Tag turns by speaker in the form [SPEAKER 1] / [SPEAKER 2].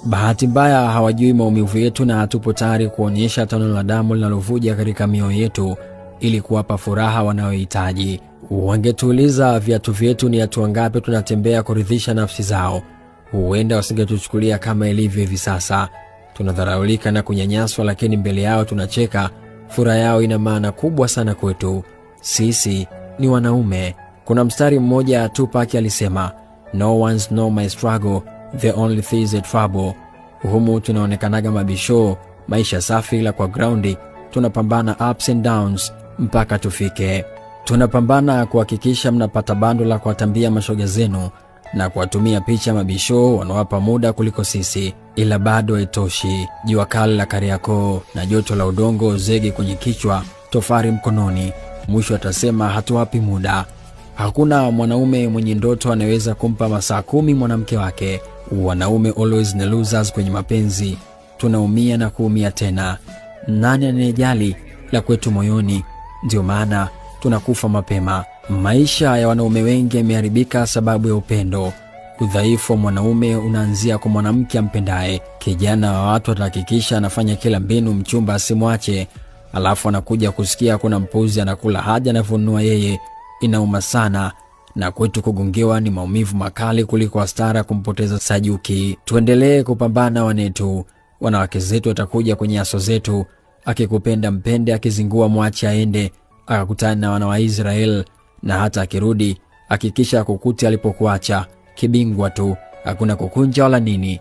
[SPEAKER 1] Bahati mbaya hawajui maumivu yetu na hatupo tayari kuonyesha tone la damu linalovuja katika mioyo yetu ili kuwapa furaha wanayohitaji. Wangetuuliza viatu vyetu ni hatua ngapi tunatembea kuridhisha nafsi zao, huenda wasingetuchukulia kama ilivyo hivi sasa. Tunadharaulika na kunyanyaswa, lakini mbele yao tunacheka. Furaha yao ina maana kubwa sana kwetu. Sisi ni wanaume. Kuna mstari mmoja Tupac alisema, "No one's know my struggle, the only thing is a trouble." Humu tunaonekanaga mabisho, maisha safi, ila kwa ground tunapambana ups and downs mpaka tufike. Tunapambana kuhakikisha mnapata bando la kuwatambia mashoga zenu na kuwatumia picha mabisho wanaowapa muda kuliko sisi, ila bado haitoshi. Jua kali la Kariakoo na joto la udongo, zege kwenye kichwa, tofari mkononi, mwisho atasema hatuwapi muda. Hakuna mwanaume mwenye ndoto anaweza kumpa masaa 10 mwanamke wake. Wanaume always ni losers kwenye mapenzi, tunaumia na kuumia tena. Nani anayejali la kwetu moyoni? Ndio maana tunakufa mapema. Maisha ya wanaume wengi yameharibika sababu ya upendo. Udhaifu wa mwanaume unaanzia kwa mwanamke ampendaye. Kijana wa watu atahakikisha anafanya kila mbinu mchumba asimwache, alafu anakuja kusikia kuna mpuzi anakula haja anavyonunua yeye. Inauma sana, na kwetu kugongewa ni maumivu makali kuliko astara kumpoteza Sajuki. Tuendelee kupambana wanetu, wanawake zetu watakuja kwenye aso zetu. Akikupenda mpende, akizingua mwache aende akakutana na wana wa Israel, na hata akirudi hakikisha akukuti alipokuacha. Kibingwa tu, hakuna kukunja wala nini.